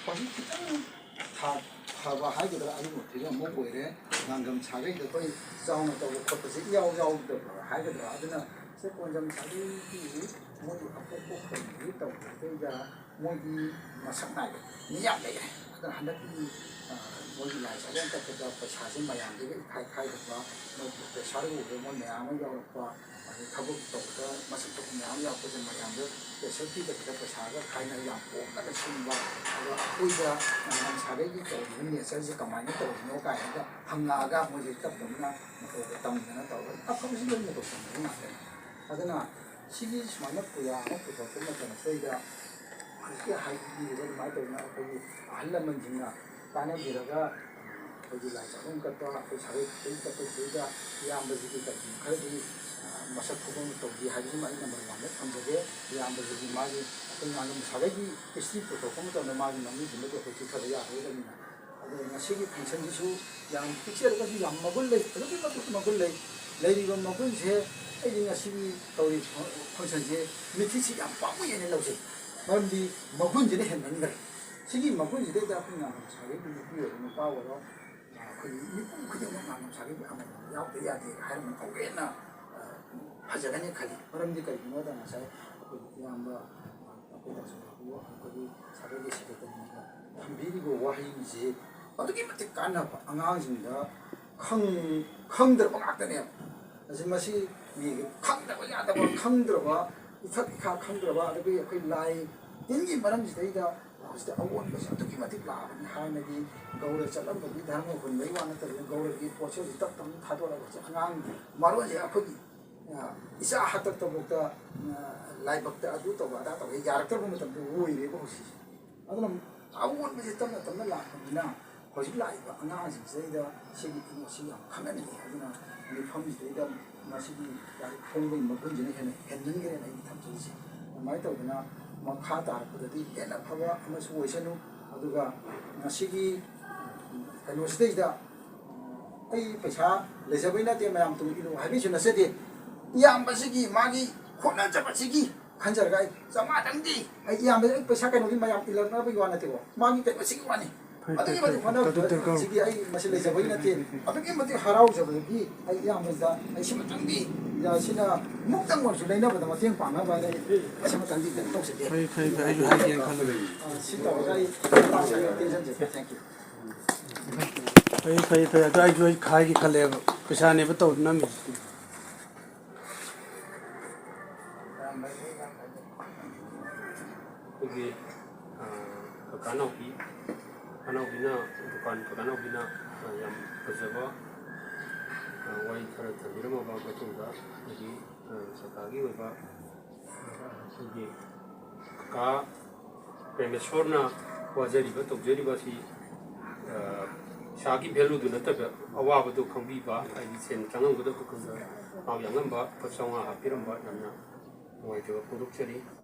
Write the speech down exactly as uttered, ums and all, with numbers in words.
ꯍꯧꯖꯤꯛ ꯈꯤꯇꯪ ꯊꯥ ꯐꯕ ꯍꯥꯏꯒꯗ꯭ꯔꯥ, ꯑꯗꯨꯒꯨꯝꯕ ꯐꯤꯕꯝ ꯑꯃ ꯑꯣꯏꯔꯦ꯫ ꯉꯥꯡꯒꯝ ꯁꯥꯒꯩꯗ ꯑꯩꯈꯣꯏ ꯆꯥꯎꯅ ꯇꯧꯕ ꯈꯣꯠꯄꯁꯦ ꯏꯌꯥꯎ ꯌꯥꯎꯗꯕ ꯍꯥꯏꯒꯗ꯭ꯔꯥ, ꯑꯗꯨꯅ ꯁꯦ ꯀꯣꯟꯖꯝ ꯁꯥꯒꯩꯒꯤ ꯃꯣꯏꯒꯤ ꯑꯄꯣꯛꯄ ꯈꯨꯟꯗꯨꯒꯤ ꯇꯧꯕꯗꯩꯗ ꯃꯣꯏꯒꯤ ꯃꯁꯛ ꯅꯥꯏꯕ ꯃꯤ ꯌꯥꯝ ꯂꯩꯔꯦ꯫ ꯑꯗꯨꯅ ꯍꯟꯗꯛꯀꯤ, ꯑ, ꯃꯣꯏꯒꯤ ꯂꯥꯏ ꯆꯥꯛꯂꯦꯟ ꯀꯠꯄꯗ ꯄꯩꯁꯥꯁꯦ ꯃꯌꯥꯝꯗꯒꯤ ꯏꯈꯥꯏ ꯈꯥꯏꯗꯕ, ꯃꯣꯏ ꯄ꯭ꯔꯦꯁꯔ ꯎꯕꯗ ꯃꯣꯏ ꯃꯌꯥꯝ ꯑꯃ ꯌꯥꯎꯔꯛꯄ, ꯑꯗꯩ ꯊꯕꯛ ꯇꯧꯕꯗ ꯃꯁꯛ ꯊꯣꯛꯄ ꯃꯌꯥꯝ ꯌꯥꯎꯔꯛꯄꯁꯦ ꯃꯌꯥꯝꯗ ꯄ꯭ꯔꯦꯁꯔ ꯄꯤꯗꯕꯤꯗ ꯄꯩꯁꯥꯒ ꯈꯥꯏꯅ ꯌꯥꯝ ꯄꯣꯝꯅꯒ ꯁꯤꯟꯕ, ꯑꯗꯣ ꯑꯩꯈꯣꯏꯗ ꯉꯥꯡꯒꯝ ꯁꯥꯒꯩꯒꯤ ꯇꯧꯔꯤꯕ ꯅꯦꯆꯔꯁꯦ ꯀꯃꯥꯏꯅ ꯇꯧꯔꯤꯅꯣ ꯀꯥꯏꯅꯒ ꯍꯪꯉꯛꯑꯒ ꯃꯣꯏꯁꯦ ꯇꯞ ꯇꯞꯅ ꯃꯇꯧꯒ ꯇꯝꯗꯅ ꯇꯧꯔꯒ ꯑꯐꯕꯁꯤ ꯂꯣꯏ ꯃꯇꯧ ꯇꯝꯕ ꯉꯥꯛꯇꯅꯤ꯫ ꯑꯗꯨꯅ ꯁꯤꯒꯤ ꯁꯨꯃꯥꯏꯅ ꯄꯨꯌꯥ ꯑꯃ ꯄꯨꯊꯣꯛꯄ ꯃꯇꯝꯁꯤꯗꯩꯗ ꯍꯧꯖꯤꯛꯀꯤ ꯍꯥꯏꯕꯤꯔꯤꯕ ꯑꯗꯨꯃꯥꯏꯅ ꯇꯧꯗꯅ ꯑꯩꯈꯣꯏꯒꯤ ꯑꯍꯜ ꯂꯃꯟꯁꯤꯡꯅ ꯇꯥꯟꯅꯕꯤꯔꯒ ꯑꯩꯈꯣꯏꯒꯤ ꯂꯥꯏ ꯆꯥꯛꯂꯦꯟ ꯀꯠꯄ, ꯑꯩꯈꯣꯏ ꯁꯥꯒꯩ ꯈꯨꯗꯤꯡ ꯀꯠꯄꯁꯤꯗꯩꯗ ꯏꯌꯥꯝꯕꯁꯤꯒꯤ ꯀꯔꯤꯒꯨꯝꯕ ꯈꯔꯗꯤ, ꯑ, ꯃꯁꯛ ꯊꯣꯛꯄ ꯑꯃ ꯇꯧꯈꯤ ꯍꯥꯏꯕꯁꯤꯃ ꯑꯩ ꯅꯝꯕꯔ ꯋꯥꯟꯗ ꯊꯝꯖꯒꯦ꯫ ꯏꯌꯥꯝꯕꯁꯤꯒꯤ ꯃꯥꯒꯤ ꯑꯩꯈꯣꯏ ꯉꯥꯡꯒꯝ ꯁꯥꯒꯩꯒꯤ ꯍꯤꯁꯇ꯭ꯔꯤ ꯄꯨꯊꯣꯛꯄ ꯃꯇꯝꯗ ꯃꯥꯒꯤ ꯃꯃꯤꯡꯁꯤꯃꯗꯤ ꯑꯩꯈꯣꯏ ꯆꯤꯊꯕ ꯌꯥꯔꯣꯏꯗꯕꯅꯤꯅ꯫ ꯑꯗꯨꯅ ꯉꯁꯤꯒꯤ ꯐꯪꯁꯟꯁꯤꯁꯨ ꯌꯥꯝ ꯄꯤꯛꯆꯔꯒꯁꯨ ꯌꯥꯝ ꯃꯒꯨꯟ ꯂꯩ, ꯑꯗꯨꯛꯀꯤ ꯃꯇꯤꯛ ꯃꯒꯨꯟ ꯂꯩ꯫ ꯂꯩꯔꯤꯕ ꯃꯒꯨꯟꯁꯦ ꯑꯩꯗꯤ ꯉꯁꯤꯒꯤ ꯇꯧꯔꯤꯕ ꯐꯪꯁꯟꯁꯦ ꯃꯤꯊꯤꯠꯁꯤ ꯌꯥꯝ ꯄꯥꯝꯃꯨꯏ ꯍꯥꯏꯅ ꯂꯧꯖꯩ꯫ ꯃꯔꯝꯗꯤ ꯃꯒꯨꯟꯁꯤꯅ ꯍꯦꯟꯃꯟꯈ꯭ꯔꯦ꯫ ꯁꯤꯒꯤ ꯃꯒꯨꯟꯁꯤꯗꯩꯗ ꯑꯩꯈꯣꯏ ꯉꯥꯡꯒꯝ ꯁꯥꯒꯩꯒꯤ ꯅꯨꯄꯤ ꯑꯣꯏꯔꯣ ꯅꯨꯄꯥ ꯑꯣꯏꯔꯣ, ꯑꯩꯈꯣꯏ ꯃꯤꯄꯨꯝ ꯈꯨꯗꯤꯡꯃꯛ ꯉꯥꯡꯒꯝ ꯁꯥꯒꯩꯒꯤ ꯑꯃꯃꯝ ꯌꯥꯎꯗ ꯌꯥꯗꯦ ꯍꯥꯏꯔꯒ ꯍꯧꯒꯦꯅ, ꯑ, ꯐꯖꯒꯅꯤ ꯈꯜꯂꯤ꯫ ꯃꯔꯝꯗꯤ ꯀꯔꯤꯒꯤꯅꯣꯗ ꯉꯁꯥꯏ ꯑꯩꯈꯣꯏ ꯏꯌꯥꯝꯕ, ꯑ, ꯑꯩꯈꯣꯏ ꯗꯥꯁꯨ ꯑꯩꯈꯣꯏꯒꯤ ꯁꯥꯒꯩꯒꯤ ꯁꯦꯀ꯭ꯔꯦꯇꯔꯤꯅ ꯊꯝꯕꯤꯔꯤꯕ ꯋꯥꯍꯩꯁꯤ ꯑꯗꯨꯛꯀꯤ ꯃꯇꯤꯛ ꯀꯥꯟꯅꯕ, ꯑꯉꯥꯡꯁꯤꯡꯗ ꯈꯪ-, ꯈꯪꯗ꯭ꯔꯕ ꯉꯥꯛꯇꯅꯦꯕ꯫ ꯑꯁꯤ ꯃꯁꯤ ꯃꯤꯒꯤ ꯈꯪꯗꯕ ꯌꯥꯗꯕ, ꯈꯪꯗ꯭ꯔꯕ, ꯏꯊꯛ ꯏꯈꯥ ꯈꯪꯗ꯭ꯔꯕ, ꯑꯗꯒꯤ ꯑꯩꯈꯣꯏ ꯂꯥꯏ ꯇꯤꯟꯒꯤ ꯃꯔꯝꯁꯤꯗꯩꯗ ꯍꯧꯖꯤꯛꯇꯤ ꯑꯑꯣꯟꯕꯁꯦ ꯑꯗꯨꯛꯀꯤ ꯃꯇꯤꯛ ꯂꯥꯛꯑꯕꯅꯤ꯫ ꯍꯥꯟꯅꯗꯤ ꯒꯧꯔ ꯆꯠꯂꯝꯕꯒꯤ ꯙꯔꯃ ꯍꯨꯟꯕꯒꯤ ꯋꯥ ꯅꯠꯇꯕꯤꯗ ꯒꯧꯔꯒꯤ ꯄꯣꯠꯁꯦ ꯍꯧꯖꯤꯛ ꯇꯞ ꯇꯞꯅ ꯊꯥꯗꯣꯔꯛꯑꯒ ꯍꯧꯖꯤꯛ ꯑꯉꯥꯡ ꯃꯔꯣꯟꯁꯦ ꯑꯩꯈꯣꯏꯒꯤ, ꯑ, ꯏꯆꯥ ꯍꯥꯛꯇꯛꯇꯐꯥꯎꯗ, ꯑ, ꯂꯥꯏꯕꯛꯇ ꯑꯗꯨ ꯇꯧꯕ ꯑꯗꯥ ꯇꯧꯕ ꯌꯥꯔꯛꯇ꯭ꯔꯕ ꯃꯇꯝꯗ ꯑꯣꯏꯔꯦꯕ ꯍꯧꯖꯤꯛꯁꯦ꯫ ꯑꯗꯨꯅ ꯑꯑꯣꯟꯕꯁꯦ ꯇꯞꯅ ꯇꯞꯅ ꯂꯥꯛꯄꯅꯤꯅ ꯍꯧꯖꯤꯛ ꯂꯥꯛꯏꯕ ꯑꯉꯥꯡꯁꯤꯡꯁꯤꯗꯩꯗ ꯁꯤꯒꯤ ꯀꯩꯅꯣꯁꯤ ꯌꯥꯝ ꯈꯪꯍꯟꯅꯤꯡꯉꯤ꯫ ꯑꯗꯨꯅ ꯃꯤꯐꯝꯁꯤꯗꯩꯗ ꯃꯁꯤꯒꯤ ꯂꯥꯏꯔꯤꯛ ꯐꯣꯡꯕꯒꯤ ꯃꯒꯨꯟꯁꯤꯅ ꯍꯦꯟꯅ ꯍꯦꯟꯃꯟꯈ꯭ꯔꯦꯅ ꯑꯩꯅ ꯊꯝꯖꯔꯤꯁꯦ꯫ ꯑꯗꯨꯃꯥꯏꯅ ꯇꯧꯗꯅ ꯃꯈꯥ ꯇꯥꯔꯛꯄꯗꯗꯤ ꯍꯦꯟꯅ ꯐꯕ ꯑꯃꯁꯨ ꯑꯣꯏꯁꯅꯨ꯫ ꯑꯗꯨꯒ ꯉꯁꯤꯒꯤ ꯀꯩꯅꯣꯁꯤꯗꯩꯗ ꯑꯩ ꯄꯩꯁꯥ ꯂꯩꯖꯕꯩ ꯅꯠꯇꯦ, ꯃꯌꯥꯝ ꯇꯨꯡ ꯏꯜꯂꯨ ꯍꯥꯏꯕꯩꯁꯨ ꯅꯠꯆꯗꯦ꯫ ꯏꯌꯥꯝꯕꯁꯤꯒꯤ ꯃꯥꯒꯤ ꯍꯣꯠꯅꯖꯕꯁꯤꯒꯤ ꯈꯟꯖꯔꯒ ꯑꯩ ꯆꯥꯝꯃꯉꯥꯗꯪꯗꯤ ꯑꯩ ꯏꯌꯥꯝꯕ, ꯑꯩ ꯄꯩꯁꯥ ꯀꯩꯅꯣꯒꯤ ꯃꯌꯥꯝ ꯏꯜꯂꯛꯅꯕꯒꯤ ꯋꯥ ꯅꯠꯇꯦꯀꯣ, ꯃꯥꯒꯤ ꯀꯩꯅꯣꯁꯤꯒꯤ ꯋꯥꯅꯤ꯫ ꯑꯗꯨꯛꯀꯤ ꯃꯇꯤꯛ ꯍꯣꯠꯅꯕꯁꯤꯗꯤ ꯑꯩ ꯃꯁꯤ ꯂꯩꯖꯕꯒꯤ ꯅꯠꯇꯦ꯫ ꯑꯗꯨꯛꯀꯤ ꯃꯇꯤꯛ ꯍꯔꯥꯎꯖꯕꯒꯤ ꯑꯩ ꯏꯌꯥꯝꯕꯁꯤꯗ ꯑꯩ ꯁꯤꯃꯇꯪꯗꯤ, ꯁꯤꯅ ꯃꯨꯛꯇꯪ ꯑꯣꯏꯔꯁꯨ ꯂꯩꯅꯕꯗ ꯃꯇꯦꯡ ꯄꯥꯡꯅꯕ ꯍꯥꯏꯅ ꯑꯩ ꯁꯤꯃꯇꯪꯗꯤ ꯀꯩꯅꯣ ꯇꯧꯖꯒꯦ꯫ ꯐꯩ, ꯐꯩ, ꯐꯩ, ꯑꯩꯁꯨ ꯍꯥꯏꯒꯦꯅ ꯈꯜꯂꯝꯃꯤ꯫ ꯑ, ꯁꯤ ꯇꯧꯔꯒ ꯑꯩ ꯃꯇꯥꯡꯁꯤꯗ ꯑꯩ ꯇꯦꯟꯖꯟꯖꯒꯦ꯫ Thank you꯫ ꯐꯩ, ꯐꯩ, ꯐꯩ꯫ ꯑꯗꯣ ꯑꯩꯁꯨ ꯑꯩ ꯍꯥꯏꯒꯦ ꯈꯜꯂꯦꯕ꯫ ꯄꯩꯁꯥꯅꯦꯕ ꯇꯧꯗꯨꯅ ꯅꯝꯃꯤꯁꯦ꯫ ꯑꯩꯈꯣꯏꯒꯤ, ꯑ, ꯀꯀꯥ ꯅꯥꯎꯕꯤ, ꯀꯀꯥ ꯅꯥꯎꯕꯤꯅ, ꯗꯨꯀꯥꯟ ꯀꯀꯥ ꯅꯥꯎꯕꯤꯅ, ꯑ, ꯌꯥꯝ ꯐꯖꯕ, ꯑ, ꯋꯥꯔꯤ ꯈꯔ ꯊꯝꯕꯤꯔꯝꯃꯕ ꯃꯇꯨꯡꯗ, ꯑꯩꯈꯣꯏꯒꯤ, ꯑ, ꯀꯀꯥꯒꯤ ꯑꯣꯏꯕ, ꯑ, ꯑꯩꯈꯣꯏꯒꯤ ꯀꯀꯥ ꯄ꯭ꯔꯦꯃꯦꯁꯣꯔꯅ ꯋꯥꯖꯔꯤꯕ ꯇꯧꯖꯔꯤꯕ ꯑꯁꯤ, ꯑ, ꯄꯩꯁꯥꯒꯤ value ꯗꯨ ꯅꯠꯇꯕ ꯑꯋꯥꯕꯗꯨ ꯈꯪꯕꯤꯕ, ꯍꯥꯏꯗꯤ ꯁꯦꯟ ꯆꯪꯉꯝꯒꯗꯕ ꯈꯪꯗ ꯃꯍꯥꯛ ꯌꯥꯉꯝꯕ ꯂꯨꯄꯥ ꯆꯥꯝꯃꯉꯥ ꯍꯥꯞꯄꯤꯔꯝꯕ ꯌꯥꯝꯅ ꯅꯨꯡꯉꯥꯏꯖꯕ ꯐꯣꯡꯗꯣꯛꯆꯔꯤ꯫